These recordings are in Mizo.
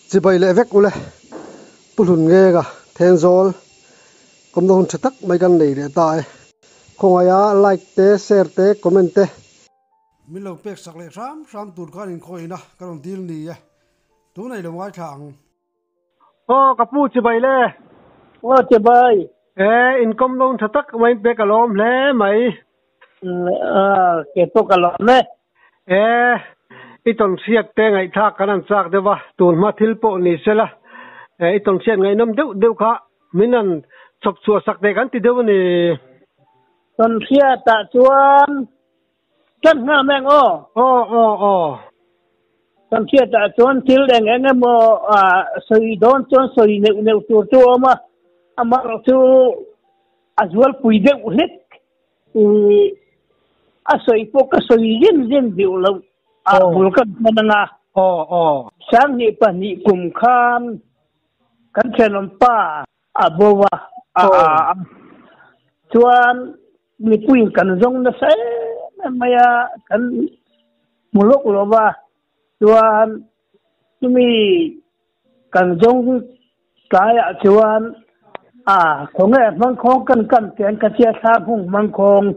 Chibai leh vek ule Pu Hlun Ngenga Thenzawl kawmna hun tha tak mai kan nei leh ta e. Khawngaia like te, share te, comment te. Min lo pek sak leh hram hram tur khan inkhawih ina ka rawn dil ni e. Tunah i lo ngaithla ang. Aw ka pu chibai le. Aw chibai. E inkawm lo tha tak mai in pek a lawm hle mai. Ke pawh ka lawm e. E i tawnhriat te ngaihthlak kan han chak deuh a, tun hma thil pawh ni sela e i tawnhriat ngaihnawm deuh deuh kha min han chhawp chhuah sak te kan ti deuh a ni. Tawnhriatah chuan Kan nghah meng aw. Aw aw aw. Kan hriatah chuan thil eng eng emaw sawi dawn chuan sawi neuh neuh tur chu a awm a, amaherawh chu a zualpui deuh hlek i a sawi pawh ka sawi zin zin duh loh a bul kan hman ang a. Aw aw. 2002 kum khan kan thenawm pa a bo a, a chuan Mipuiin kan zawng nasa em em mai a, kan hmu lawk lo va, chuan chumi kan zawng tlaiah chuan a khawnge hmangkhawng kan kan tih an ka tia thla hmung hmangkhawng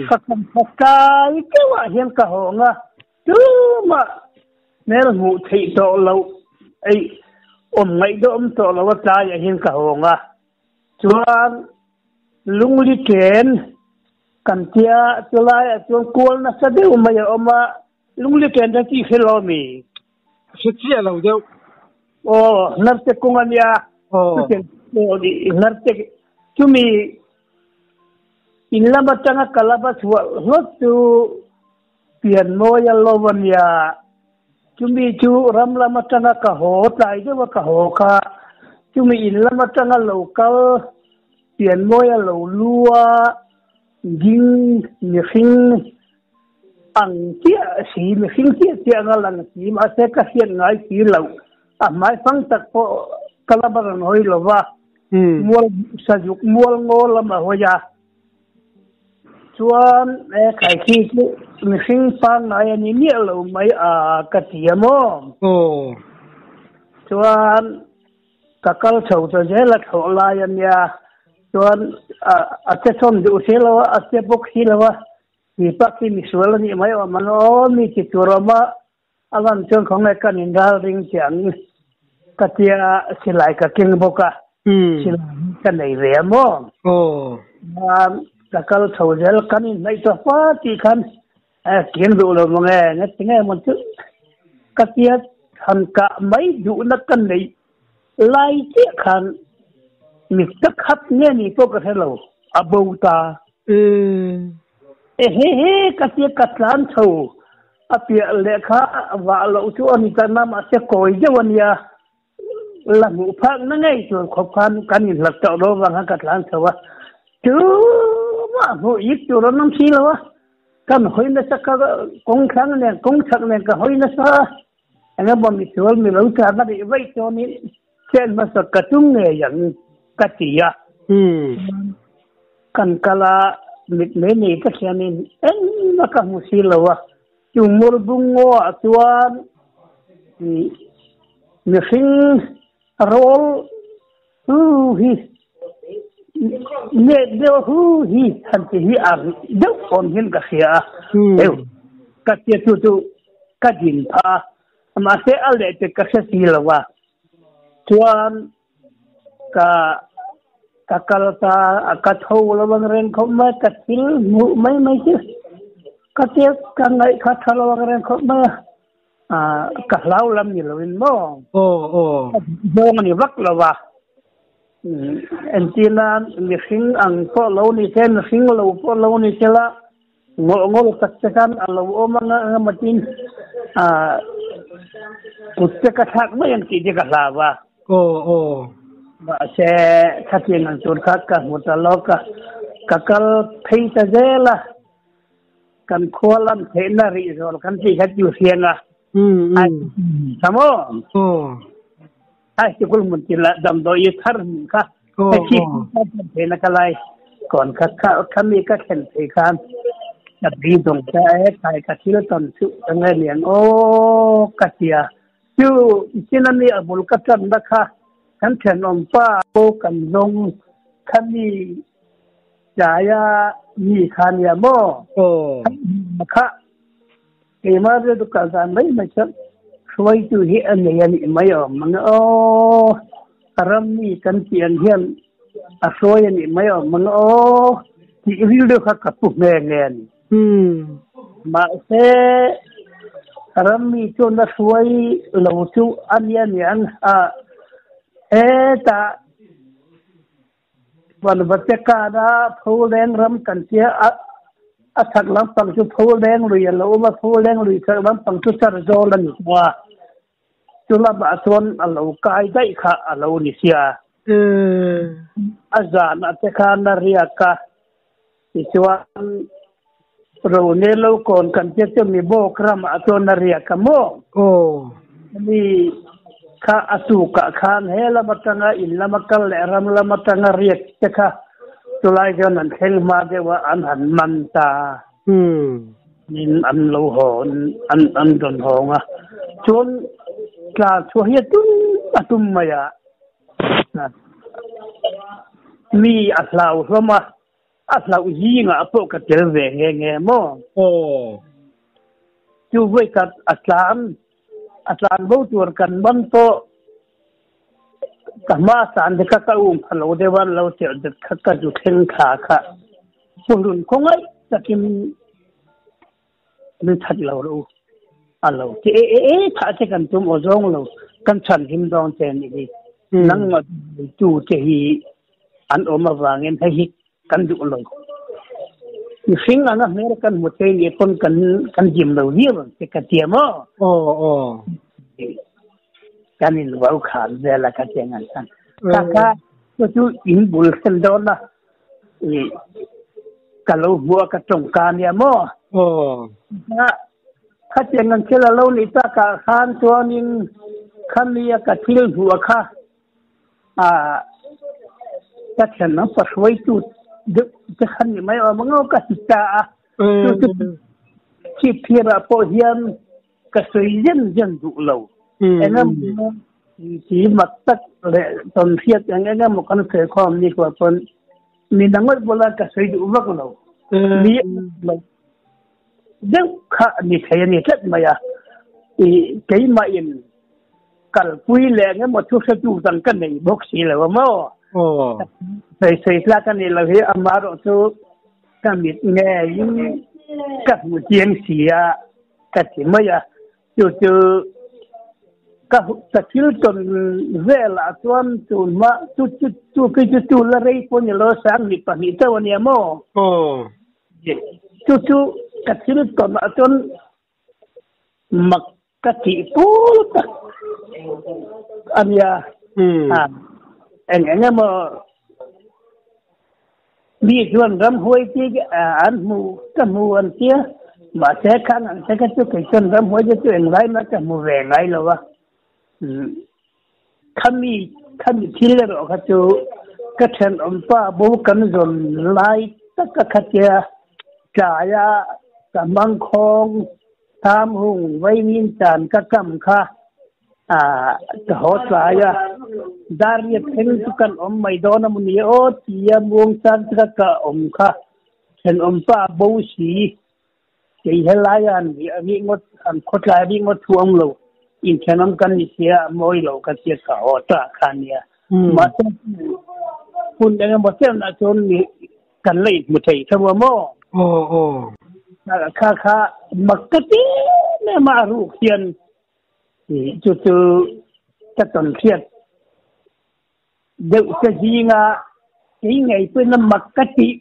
ka kan khat tlai deuhah hian ka hawng a, tumah hmel hmuh theih tawh loh eih awm ngaih deuh awm tawh lo a tlaiah hian ka hawng a, chuan Lungli chen kan tia chulaiah chuan kual nasa deuh mai a awm a, lungli chen te tih hre lo mi? Hre chiah lo deuh. Aw, hnarte kung a nia. Aw. Chutiang aw ni, hnarte chumi in lam atanga ka lama chhuah hlawt chu pian mawi a lo a nia. Chumi chu ram lam atanga ka haw tlai deuh a ka haw kha chumi in lam atanga lo kal Pianmawi a lo lu a, ding mihring ang chiah si, mihring chiah chiah anga lang si, mahse ka hriat ngai si loh. A hmaifang tak pawh ka lam a rawn hawi lo va, mual sazuk mual ngaw lam a hawi a. Chuan e khaikhi chu mihring pangngai a ni miah lo mai a ka ti a maw? Chuan Ka kal chho ta zel a thlawh lai a nia, chuan a che chhawn duh si lo a, a che bawk si lo a, mi pak hi misual a nih mai awm ang aw, mi ti tur awm a, a lan chuan khawnge kan in ral ring che ang ka tia silai ka keng bawk a, silai hi ka nei ve a maw? Chuan ka kal chho zel, kan inhnaih tawh hma tih khan Keng duh lo mange, nga ti nge maw chu ka tia han kah mai duhna ka neih lai chiah khan mi pakhat nge ni pawh ka hre lo, a bo ta. E he he ka tia ka tlan chho a piah lehkha vah loh chu a ni ta na mahse kawi deuh a nia, la hmuh phak na ngei tur khawp khan kan inhlat tawh lo vang khan ka tlan chho a, tumah hmuh yik tur an awm si lo a, kan hawi nasa ka kawng thlang nen kawng chhak nen ka hawi nasa a, eng emaw misual mi lo tlan a rih vaih chuanin chen hmasa ka tum ngei ang ka ti a, kan kal a mit mei nei te khianin engmah ka hmu si lo a. Chung murbung ngaw ah chuan mihring rawl hu hi nep deuh hu hi han ti hi ang deuh awm hian ka hria a, heu ka tia chu chu ka din phah a, mahse a leh te ka hre si lo a, chuan ka ka kal ta a ka tho lo ang reng khawp mai ka thil hmuh mai mai chu ka tia ka ngaih kha tha lo ang reng khawp mai a ka hlau lam ni lo in maw aw aw zawng ani vak lo va entir nan mihring ang pawh lo ni se mihring lo pawh lo ni se la Ngawh ngawh tak te khan a lo awm anga engematin kut te ka thlak mai ang tih te ka hlau a. Aw aw. Mahse khatiang ang tur kha ka hmu ta lo ka ka kal phei ta zel a, kan khua lam theihna rih zawl kan tih kha chu hriang a. Tha maw? Aw. High School hmun tin lah damdawi thar hmun kha hei theihna ka lai kawn kha kha mi ka thlen thei khan ka bi dawng ta e kai ka thil tawn chu ka nge lian aw ka tia. Chu ichin ami a bul ka tanna kha kan thenawmpa pawh kan zawng khami tlaia mi kha nia maw? Kha keimah rilru kal dan mai mai chuan hruaitu hi a nei a nih mai awm ang aw, a ram mi kan tih ang hian a hruai a nih mai awm ang aw tih rilru kha ka pu nghe nghe a ni. Mahse, rammi chuan a hruai lo chu a nia niang a, hetah Vanvatekana Pholeng ram kan tia a, a chhak lampang chu Pholeng lui a lo awm a, Pholeng lui chhak lampang chu Charzawl a ni tawh a, chu lamah chuan a lo kai daih kha a lo ni sia. A zanah te khan a riak a. Tichuan, Rone lo kawn kan tia chu mi bawk ramah chuan a riak a maw? Aw. Mi kha a tukah khan he lam atanga in lama kal leh ram lam atanga riak te kha chulai chuan an thleng hma deuh a, an han man ta. Nin an lo haw, an an rawn hawng a. Chuan tla chhuah hi a tum a tum mai a. Mi a hlau hlawm a. A hlauh zingah pawh ka tel ve nghe nghe maw? Aw. Chu vawikhat a tlan, a tlan bo tur kan man pawh ka hma san te kha ka um pha lo deuh a, an lo chelh det kha ka zu thleng thla kha Puhlun khawngaih takin min that lo rawh u a lo ti e e e thah te kan tum aw zawng lo kan chhan him dawn che nih hi nangmah tu te hi an awm avangin hei hi kan duh lo mihring anga hmel kan hmu thei nih pawn kan kan dim lo viau ang che ka tia maw aw aw kan in vau khan vel a ka ti ngan san ka ka chu chu in bul thlen dawn a Ka lo hmuh a ka tawngka ania maw? Aw. Khatiang ang thil a lo nih takah khan chuanin khami a ka thil hmuh a kha ka thianna pahruaitu deuh te khan ni mai awm ang aw ka ti ta a. Chu chu chhipphirah pawh hian Ka sawi zen zen duh lo. Engemaw ti mak tak leh tawnhriat eng engemaw kan sawi khawm ni kuah pawn mi nangawih bula ka sawi duh vak lo. Mi lo deuh kha ni thei a ni tlat mai a. I keimah in kalpui leh engemaw thu hretu dang ka nei bawk si lo a maw. Sawi sawi tlak a nih loh hi amaherawhchu ka mit ngeiin ka hmu chiang si a. Ka ti mai a, chu chu ka ka thil tawn velah chuan tun hma chu chu chu phei chu chu la rei pawh ni lo sanghnih pahnih chauh a nia maw? Aw. Chu chu ka thil tawnah chuan mak ka tih pul tak a nia. Eng eng emaw Mi chuan ramhuai te an hmu ka hmu an tia, mahse khang ang te kha chu kei chuan ramhuai te chu englai mah ka hmu ve ngai lo a. Khami khami thil erawh kha chu ka thenawmpa bo kan zawn lai taka kha tia tlaia ka mangkhawng tham hung vaimim tan ka kam kha Ka haw tlai a, Dariat thleng chu kan awm mai dawn a maw ni aw tia muangchang taka ka awm kha thenawmpa a bo si. Kei helai a han riah rih ngawt, han khawtlai rih ngawt thu awm lo, inthenawm kan ni sia a mawi lo ka tia ka haw ta kha a nia. Mahse hun eng emaw chenah chuan kan la inhmu thei tho a maw? Aw aw. Kha kha mak ka ti em em a, a ruk hian Chu chu ka tawn hriat deuh te zinga kei ngei pawhin a mak ka tih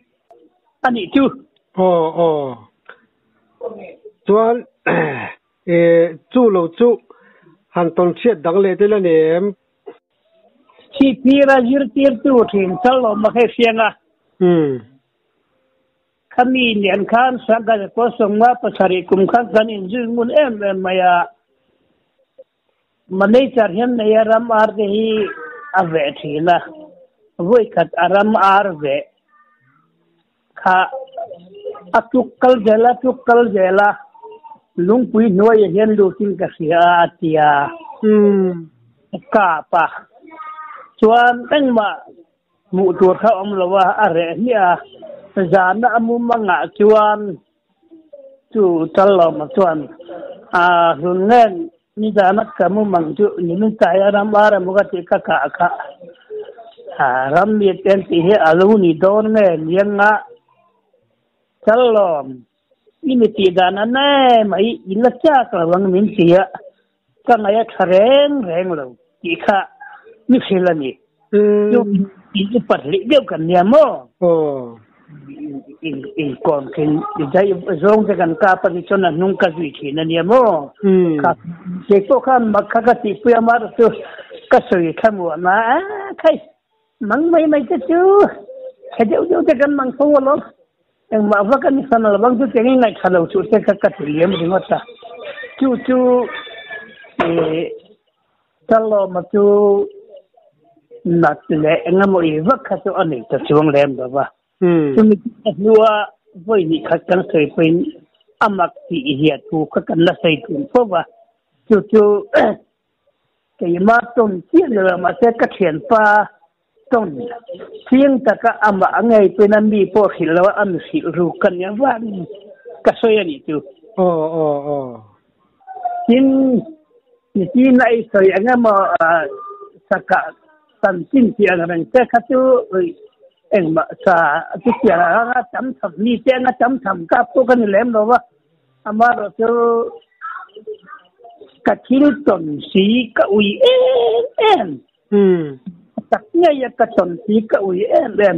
a nih chu. Aw aw. Chuan chu lo chu han tawn hriat dang leh tel a ni em? Chhipphira zirtirtu thin Chalawma kha i hriang a. Khami lian khan Sangha pawh sawmnga pasarih kum khan kan inzui ngun em em mai a, manager hian nei a ram ar te hi a veh thin a, vawikhat a ram ar veh kha a tuk kal zel a tuk kal zel a, lungpui hnuaiah hian lutin ka hria a a ti a. Kap a. Chuan engmah hmuh tur kha awm lo a, a reh hmiah a. Zana a mumangah chuan chu Chalawma chuan a hlun ngen nizana ka mumang chu nimin tlai a ram ar emaw ka tih ka kah kha ram mi te an tih hi a lo ni dawn nge niang a Chalawm i mi tih dan a ne mai i la chak lo ang min ti a, ka ngaih a tha reng reng lo tih kha mi hrilh a ni. Chu in upat hlih deuh kan nia maw? Inkawm thin i daih zawng te kan kap a ni chuan a hnung ka zui thin a nia maw? Kha kei pawh khan mak kha ka tihpui a mar chu ka sawi thlamuan a, a khai mang mai mai te chu chhe deuh deuh te kan mang fo alawm. Engmah vak a ni fan lo vang chu cheng i ngaihthla lo chuh te kha ka ti liam ringawt a. Chu chu ih Chalawma chu nat leh engemaw i vak kha chu a nei ta chuang lem lo va. Chumi a hnua vawi hnih khat kan sawi pawhin a mak tih hian thu kha kan la sawi thung fo va. Chu chu keimah tawn chiah ni lo mahse ka thianpa Tawn chiang taka amah a ngei pawhin a mi pawh hrilh lo a, a mi hrilh ruk ka nia vangin ka sawi a nih chu. Aw aw aw. Tin, nitin a i sawi eng emaw saka chanchin tih ang reng te kha chu engmah sa chutiang anga tam tham mi te anga tam tham kap pawh ka ni lem lo va, amaherawhchu ka thil tawn si ka ui em em. Tak ngei a ka tawn hi ka ui em em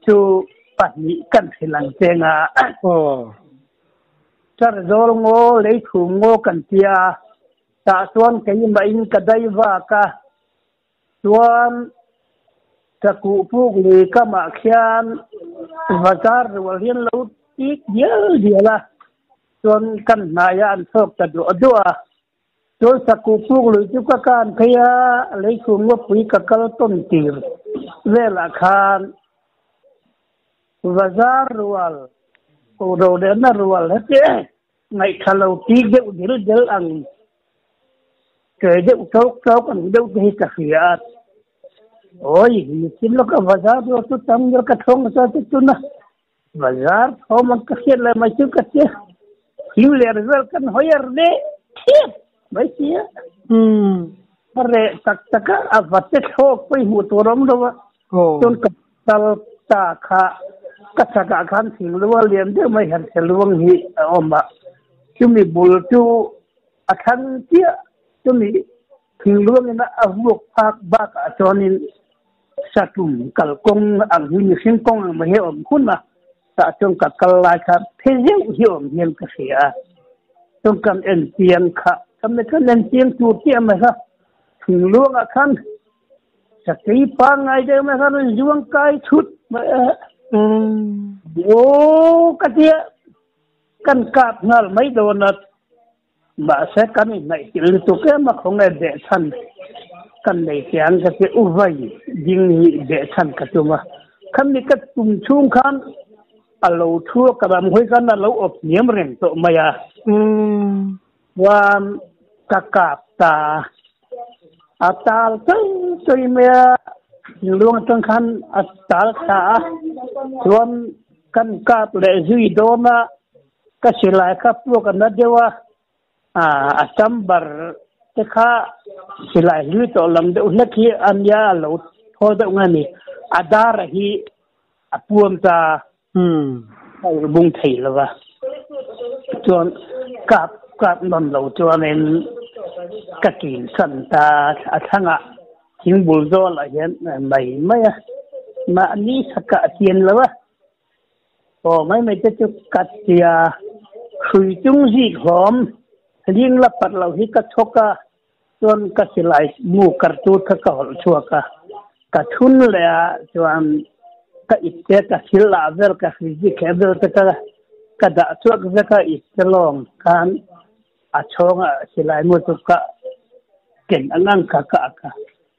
chu pahnih kan hrilh ang cheng a. Charzawl ngaw leithum ngaw kan tia tah chuan keimah in ka dai vak a chuan ka kuh puk lui kamah khian bazar rual hian lo tik dial dial a chuan kan hnaiah an chhawk ta duah duah a. Chuan sakuh puk lui chu ka kan phei a, leichhung ngawpui ka kal tawn tir velah khan bazar rual, kohro lehna rual heti ngaihthla lo tik deuh del del ang, ke deuh ṭawk ṭawk ang deuh te hi ka hria a. Awi, nichin lawka bazar rual chu tam vel ka thawng nasa te chuna. Bazar thawm ang ka hriat leh mai chu ka tia. Thing leh vel kan hawi a reh thiap mai sia. A reh tak tak a, a va te thlawk pawh i hmuh tur a awm lo a. Chuan ka tal ta kha ka chakah khan thing lua lian deuh mai herhse luang hi a awm a. Chumi bul chu a thlang chiah chumi thing luangin a vuak phak bakah chuanin Satum kalkawng ang hi mihring kawng ang mai hi a awm hun a, tah chuan ka kal lai kha phe zeuh hi a awm hian ka hria a, chuan kan en chiang kha, ka mi kan en chiang tur chiah mai kha thingluangah khan sakei pangngai deuh mai kha rawn zuang kai thut mai a, aw ka tia kan kap nghal mai dawn a. Mahse kan inhnaihchilh lutuk em a khawnge behchhan kan nei teh ang ka ti u vai ding hi behchhan ka tum a, khami ka tum chhung khan a lo thu a ka ram hawi khan a lo awp hniam reng tawh mai a, chuan ka kap ta a tal chawi chawi mai a, thingluang atang khan a tal thla a, chuan kan kap leh zui dawn a. Ka silai kha puak a na deuh a, a chamber te kha silai hlui tawh lam deuh hlek hi a nia a lo thaw deuh nge ni, a dar a hi a puam ta a ulh bung thei lo va, chuan kap kap nawn lo chuanin ka kin san ta a thlangah thingbul zawlah hian mai mai a, mahni sakah a chian lo a. Aw mai mai te chu ka tia hrui chung zik hlawm ling la pat lo hi ka chhawk a, chuan ka silai mu kar tur kha ka hawlh chhuak a, ka thun leh a chuan ka ip te ka thil lah vel ka hrui zik he vel te ka ka dah chhuak vek a ip te lawng khan a chhawng a silai mu chu ka ken ang ang kha ka ak a.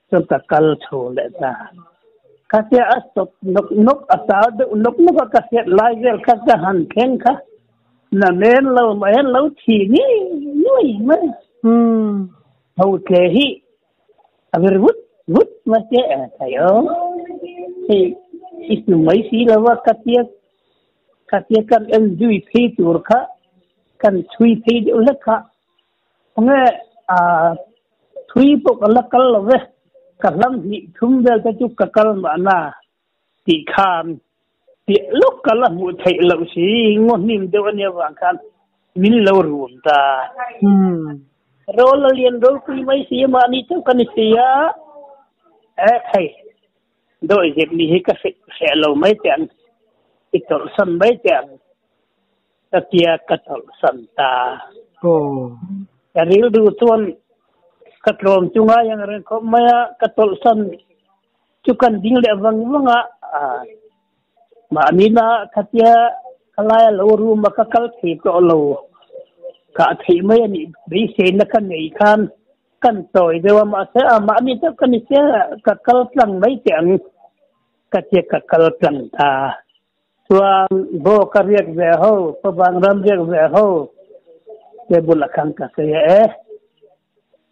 Chuan ka kal chho leh ta. Ka tia a stop nawk nawk a tal deuh nawk nawk a ka hriat lai vel kha ka han thleng kha na men lo mah hian lo thi ngei ngei mai. Tho tle hi a vir vut vut mai che a thei o. Hei i hnu mai si lo a ka tia ka tia kan en zui phei tur kha kan chhui phei deuh hlek kha khawnge a thui pawh ka la kal lo ve ka hlam hnih thum vel te chu ka kal mahna tih khan piah lawk ka la hmuh theih loh si ngaw hnim deuh a nia vang khan min lo rum ta. Rawl a lian ropui mai si a mahni chauh ka ni si a, e thei dawi zep ni hi ka hreh lo mai teh ang, i tawlhsan mai teh ang ka tia ka tawlhsan ta. Ka rilru chuan ka tlawm chu ngai ang reng khawp mai a, ka tawlhsan Chu kan ding leh vang vang a, mahni na khatia ka lai a lo rum a ka kal thei tawh lo, kah theih mai a nih beiseina ka nei khan kan tawi deuh a, mahse a mahni deuh ka ni sia ka kal tlang mai teh ang ka tia ka kal tlang ta. Chuan baw ka riak ve ho, favang ram riak ve ho te bulah khan ka sawi a e.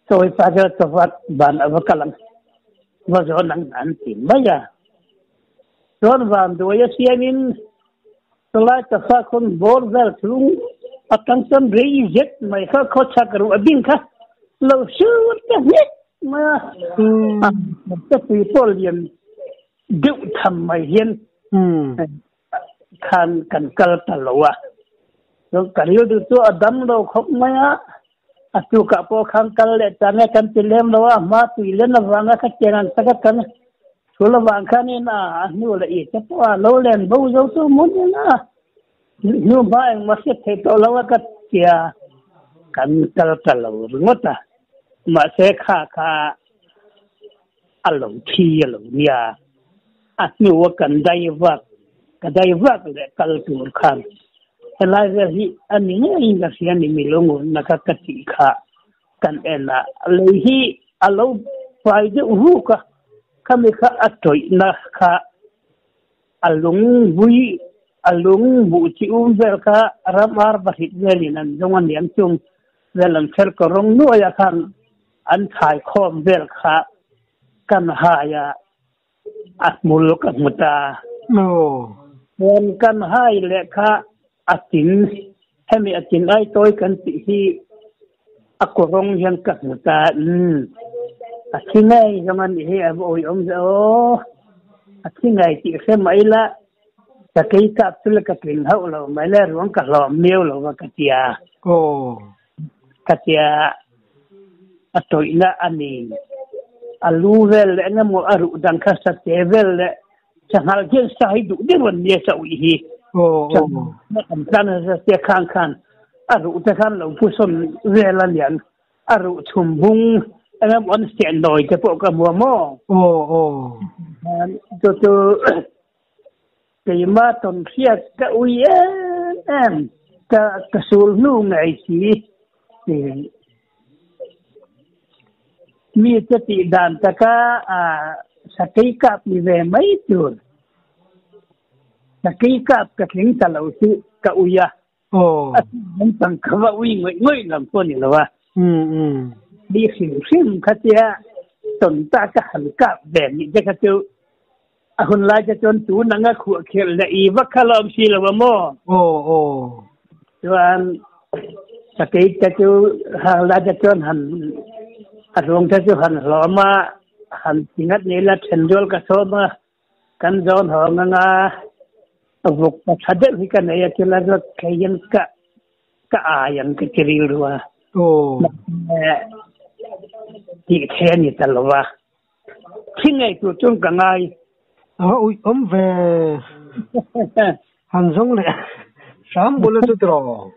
Chawi pa chu chawvat ban a va kal ang, va zawn ang an ti mai a. Chuan vanduai a siamin chulai taksa khawn bawr vel chung atang chuan rei zet mai kha khawchhak ruh a ding kha lo sur ta hnek mai a. A tepui pawh lian deuh tham mai hian khan kan kal ta lo a. Chuan ka rilru chu a dam lo khawp mai a. A tukah pawh khan kal leh ta nge kan ti lem lo a, hma tui len avanga kha tiang ang taka kan thul avang khanin a hnu leh i te pawh a lo len bo zo chu mun in a hnu hma engmah hriat theih tawh lo a ka tia kan kal ta lo ringawt a. Mahse kha kha a lo thi a lo nia, a hnua kan dai vak, ka dai vak leh kal tur khan helai vel hi a ni ngeiin ka hria ni mi lungunna kha ka tih kha kan en a, lei hi a lo fai deuh ruk a, khami kha a tawihna kha a lung vui a lung buh chi um vel kha ram ar pahnih velin an zawng a niang chung vel an fel ka rawng nuai ah khan an thlai khawm vel kha kan hai a a hmul ka hmu ta. Chuan kan hai leh kha a tin hemi a tin ai tawi kan tih hi a kaw rawng hian ka hmu ta. Umm a thi ngei zawng a nih hi a va awih awm ve aw. A thi ngei tih hre mai la ka kei kap chu le ka tling hauh lo mai le ruang ka hlawm miau lo va ka tia. Ka tia a tawihna a ni. A lu vel leh eng emaw a ruh dang kha sate vel leh sanghal hian sa hi duh deuh an nia chauh hi. An tlan a sate khang khan a ruh te khan lo pu sawn vel a niang. A ruh chhum bung eng emaw an seh nawi te pawh ka hmu a maw. Chu chu Keimah tawnhriat ka ui em em, ka ka sul hnu ngei si. Mi te tih dan taka sakei kap ni ve mai tur. Sakei kap ka tling ta lo chu ka ui a. A tang ka va ui ngawih ngawih lam pawh ni lo a. Mi hrim hrim kha tia tawn ta ka han kap ve nih te kha chu A hun lai te chuan tun anga khuah khelh leh i vak kha la awm si lo a maw? Aw aw. Chuan sakei te chu hang lai te chuan han a ruang te chu han hlawm a, han ti ngat ni la then rual ka sawm a, kan zawn hawng anga vuk pa tha deuh hi ka nei a chula zawt thei hian ka ka ai ang ka ti rilru a. Aw. Tih thei a ni ta lo va. Thi ngei tur chuan ka ngai. A va uih awm ve. Han zawng leh hram bula chu tiraw.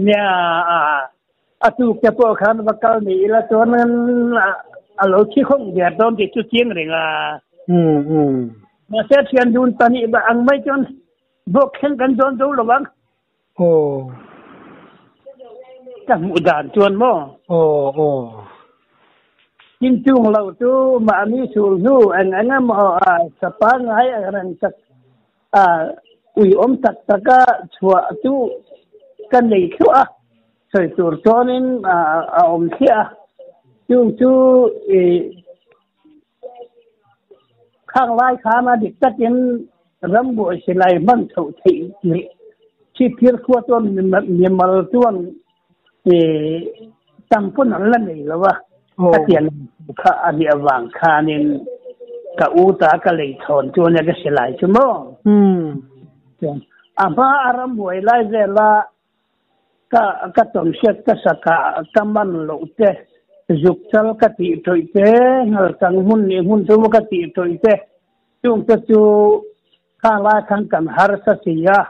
Nia, a tuk te pawh khan va kal ni ila chuan a lo thi khawng der dawn tih chu chiang reng a. Mahse thian dun pahnih ang mai chuan bawk thleng kan zawn zo lo ang. Aw. Ka hmuh dan chuan maw? Aw aw. Tin chung lo chu mahni sul hnu eng eng emaw a sapa ngai ang reng tak a uiawm tak taka chhuah chu ka nei thluah a, sawi tur chuanin a awm thliah a. Chung chu i khang lai khan a dik takin rambuai silai hman chhoh theih tirh Chhipphir khua chuan mimal chuan i tam pawn an la nei lo a, ka tian kha a nih avang khanin ka u ta ka lei chhawn chu ania ka silai chu maw. Chuan a hma a rambuai lai vela Ka ka tawnhriat ka sakah ka man loh te, zuk chal ka tih tawih te, ngalchang hmun nih hmun chu ka tih tawih te, chung te chu khang lai khan kan harsa si a,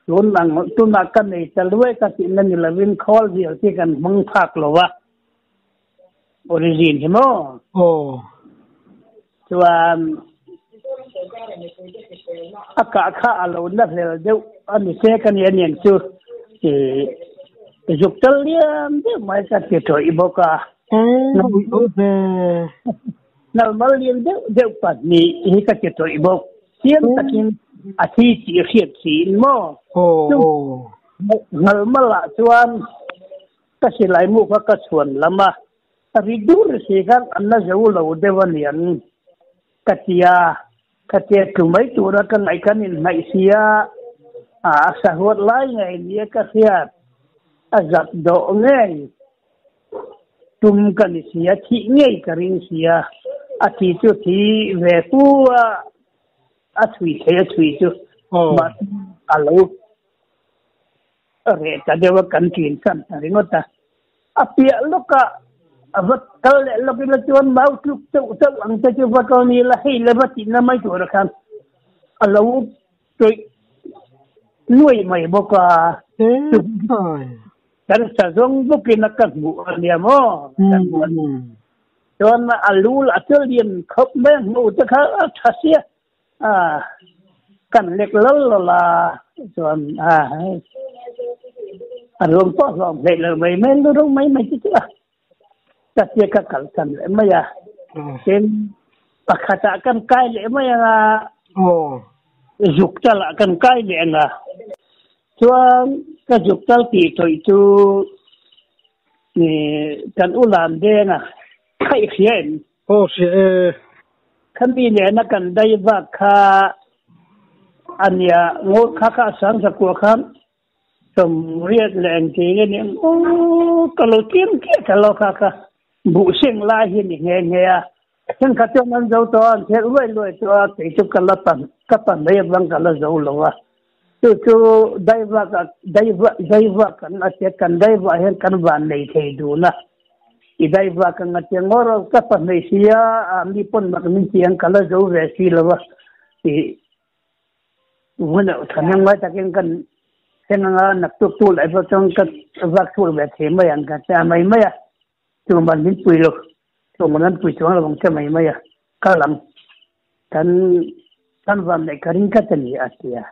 tun ang tunah ka nei ta luai ka tihna ni lovin khawl vial khi kan hmang phak lo a, origin hi maw? Aw. Chuan a kah kha a lo na hlel deuh a ni se ka nia niang chu i zuk tal liam deuh mai ka ti tawih bawk a. Nalmal lian deuh deuh pahnih hi ka ti tawih bawk. Chiang takin a thi tih hriat siin maw? Ngalmalah chuan ka silai mu kha ka chhuan lam a. A ri dur si khan an la zo lo deuh a niang ka ti a, ka tia tlu mai tura ka ngaih kan inhnaih si a, a sahuat lai ngei nia ka hriat, a zak dawh ngei tum ka ni si a, thih ngei ka ring si a, a thi chu thi ve fu a, a chhui thei a chhui chu mahse a lo reh ta deuh a kan ṭin san ta ringawt a. A piah lawkah a va kal leh lawk ila chuan mau tluk chauh chauh ang te chu va kal ni ila hei le va tihna mai tur a khan a lo tawih nuai mai bawk a. Kan sa zawng bawkin a ka hmuh a nia maw? Kan hmuh a nia. Chuan a lu lah a tel lian khawp mai a hmuh te kha a tha sia. A kan lek lal lal a chuan a a ruang pawh hlawm hleih lo mai mai lu ro mai mai chu chu a ka tia ka kal san leh mai a tin pakhatah kan kai leh mai anga zuk chalah kan kai leh anga chuan ka zuk chal tih tawih chu kan u lam deng a khaih hria em Aw hria e. Khami nena kan dai vak kha a nia, ngaw kha kha a sang zakua khan sawmriat leh engti nge ni ang aw ka lo tlem chiah ta lo kha kha buh seng lai hi ni nghe nghe a, thenkhat chuan an zo tawh a, an thek luai luai tawh a, kei chu ka la pan ka pan mai avang ka la zo lo a, chu chu dai vak ah dai vak dai vak kan a tia kan dai vah hian kan van nei thei dun a. I dai vak ang a ti ang aw ka pa hmeichhia a mi pawn mak min ti ang ka la zo ve si lo a i hun ah than ang ngai takin kan thleng anga naktuk tu leh pawh chuan ka vak chhuak ve thei mai ang ka ti a mai mai a tuman min pui lo tuman an pui chuang lo ang che mai mai a kal ang kan kan van leh ka ring tlat a ni a ti a.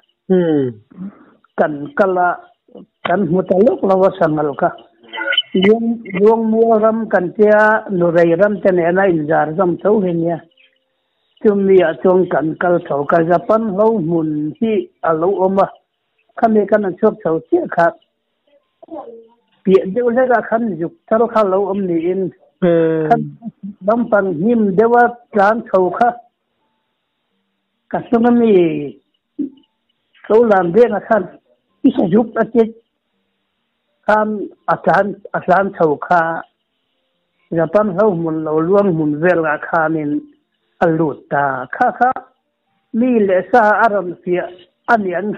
Kan kal a, kan hmu ta lawk lo a sangal kha. Luang Luangmual ram kan tia Nurei ram te nena inzar zawm tho hi nia. Chumi ah chuan kan kal tho ka Japan hlo hmun hi a lo awm a, khami kan han chhuak chho chiah kha Piah deuh hlekah khan zuk thar kha lo awm niin khan lampang hnim deuha tlan chho kha ka hnung ami tlo lam vengah khan i sa zuk a ti khan a tlan a tlan chho kha Japan hlo hmun lo luang hmun velah khanin a lut ta kha kha Mi leh sa a rawn fiah a niang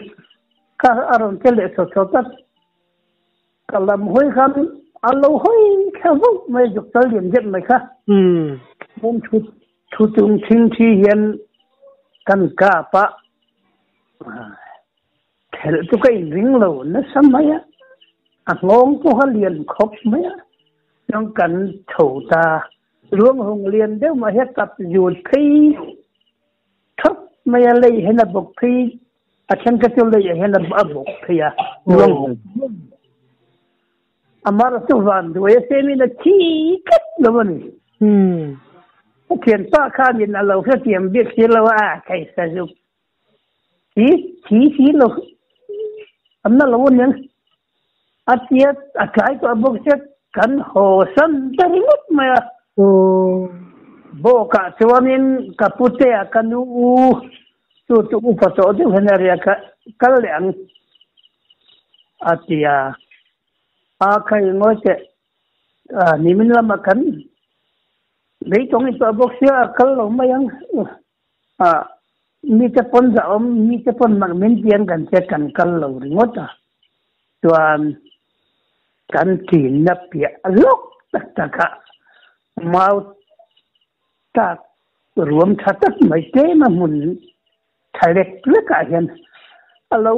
kha a rawn che leh chawt chawt a, ka lam hawi khan a lo hawi thla vauh mai zuk tal lian zet mai kha. Hmun thu thu chung thing thi hian kan kap a, thelh chu ka inring lo nasa mai a, a nghawng pawh a lian khawp mai a, chuan kan chho ta. Luang hung lian deuh mah hi a tap zut phei thawp mai a, lei hian a bawk phei, a then kha chu leiah hian a bawk phei a, luang hung a mar chu van duai a semin a thi tlat lo a ni. A thianpa khanin a lo hrethiam bik si lo a, a thei sa zuk thi thi si lo an na lo aniang a tia a tlai tawh bawk sia. Kan haw san ta ringawt mai a. Bawkah chuanin ka putea ka nu u chu chu upa tawh deuh hian a ria ka kal leh ang a ti a. A khai ngawi teh nimin lamah kan beitawng in tawh bawk sia a kal lo mai ang. Mite pawn zahawm mite pawn mak min pian kan che kan kal lo ringawt a. Chuan kan chinna piah lawk tak takah mau tak ruam tha tak mai tlema hmun tha lek lekah hian a lo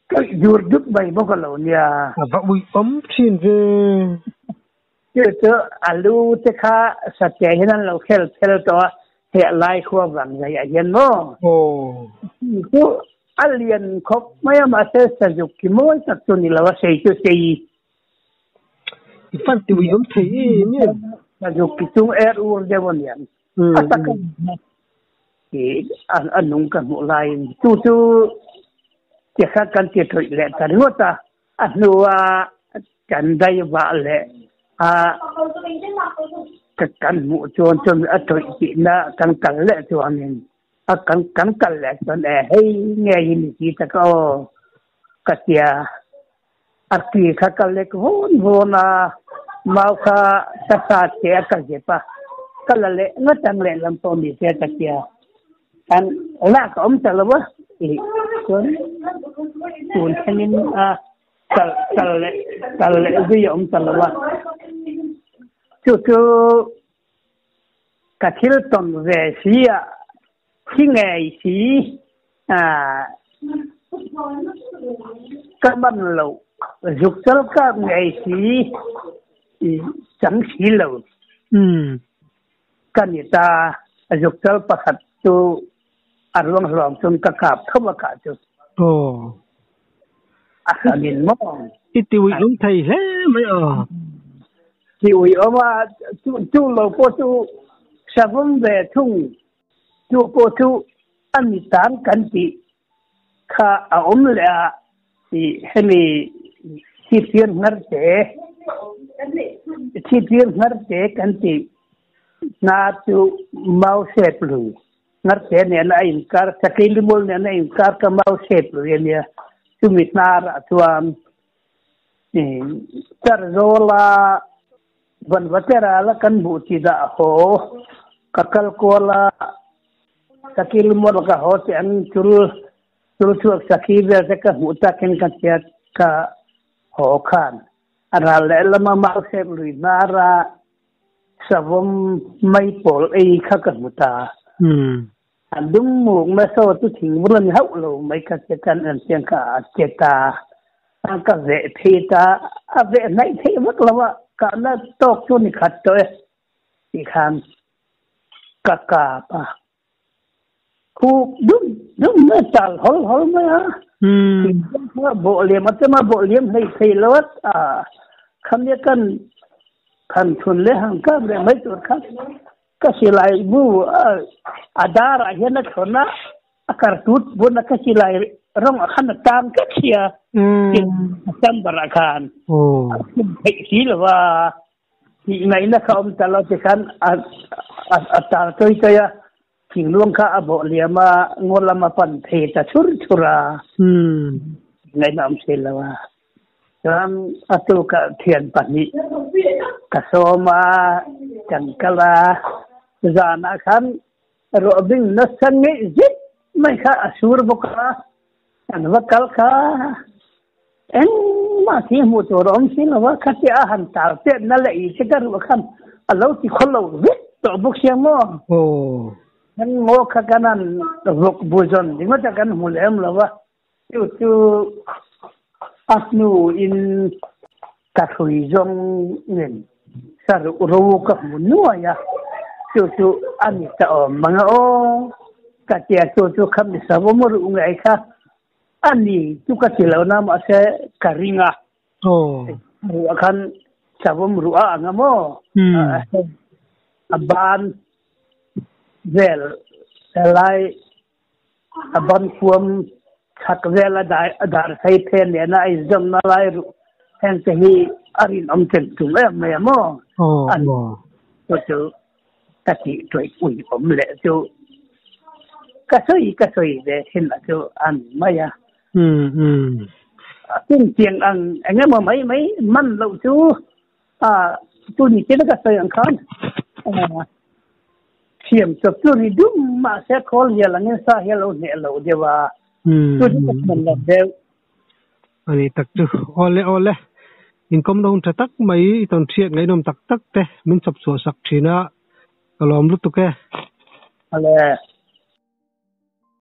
tawih dur dut mai bawk a lo nia. A va uih awm thin ve. Chu chu a lu te kha satliah hian an lo khel phel tawh a, he a lai khua vang zaiah hian maw? Aw. Chu a lian khawp mai a, mahse sazuk ki mawi tak chu ni lo a, sei chu sei. I fan ti ui awm thei em em. Sazuk ki chung er ur deuh a niang. A tak a ni a nung ka hmuh laiin chu chu ti kha kan ti thawih leh ta ringawt a. A hnua kan daivah leh a kan hmuh chuan chuan a tawih tihna kan kal leh chuanin a kan kan kal leh chuan e hei ngei hi ni si tak aw ka tia a ki kha ka lek vawn vawn a mau kha ka sa che a ka zep a ka la leh ngat ang lehlam pawh ni se ka tia. An lak a awm ta lo a tih chuan tun thlengin a kal kal leh kal leh zui a awm ta lo a. Chu chu ka thil tawn ve si a, thi ngei si ah ka man lo, zuk chal kap ngei si chang si lo. Ka ni ta, zukchal pakhat chu a ruang hluang cun ka kap tho a kah chu. Aw. A hran in maw? I ti ui um thei hle mai aw. Ti ui um a, cu lo pawh cu savum ve thung, cu pawh cu a mitang kan ti kha a um le a i hemi thipir hnarte thipir hnarte kan ti hna cu mau sep lui hnarte nen a inkar sakei limul nen a inkar ka mau sep lui ania chumi hnar ah chuan Charzawla vanvatera la kan hmuh chi dah haw ka kal kual a Sakhi lumual ka haw tih an chul chul chhuak sakhi vel te ka hmuh takin ka hriat ka haw khan a ral lehlam a mausep lui hnar a savawm mai pawl ei kha ka hmu ta. A dum muk na saw chu thing bul a ni hauh lo mai ka che kan en chiang kha a che ta a ka veh phei ta a veh hnaih theih vak lo a kahna tawk chu ni khat tawh e tih khan ka kap a, khuk dum dum mai tal hawl hawl mai a, bawh liam a chema bawh liam hlei thei lo a, khamia kan khan thun le hang kap leh mai tur kha ka silai bu a dar ah hian a thlawn a, a kartut bun a ka silai rawng ah khan a tang tlat sia, December ah khan a theih si lo a. Tih ngaihna kha awm ta lo ti khan a tar chawi chawi a, thingluang kha a bawh liam a, ngaw lam a pan thei ta chhur chhur a, ngaihna awm thei lo a. Chuan a tukah thian pahnih ka sawm a, kan kal a, zanah khan ruah bing nasa ngeih zet mai kha a sur bawk a, kan va kal kha. Engmah khi hmuh tur a awm si lo a, khatia a han tar chetna leh i che ka ruah khan a lo ti khaw lo vek tawh bawk sia maw? Kan ngaw kha kan han vawk bu zawn ringawt a kan hmu lem lo a, chu chu a hnu in ka hrui zawng in saruh ro ka hmu nuai a, chu chu a ni ta awm mang a aw, ka tia chu chu kha misavawm ruh ngei kha A ni chu ka ti lo na mahse ka ring a. Ruah khan savawm ruah a ang a maw? A ban vel helai a ban kuam chhak vel a dar sei phen nena a inzawmna lai ruh Heng te hi a rinawm chen chung em mai a maw? An chu chu ka tih tuaih ui awm leh chu ka sawi ka sawi ve thin a chu a ni mai a. Chungtiang ang eng emaw mai mai man loh chu tu ni china ka sawi ang khan thiam chawp chu ri dum mahse khawl hial angin sa hi a lo hneh lo deuh a, chu chu ka hman lo deuh. Ani tak chu awle awle inkawm lo hun tha tak mai i tawn hriat ngaihnawm tak tak te min chawp chhuah sak thin a ka lawm lutuk e. Awle.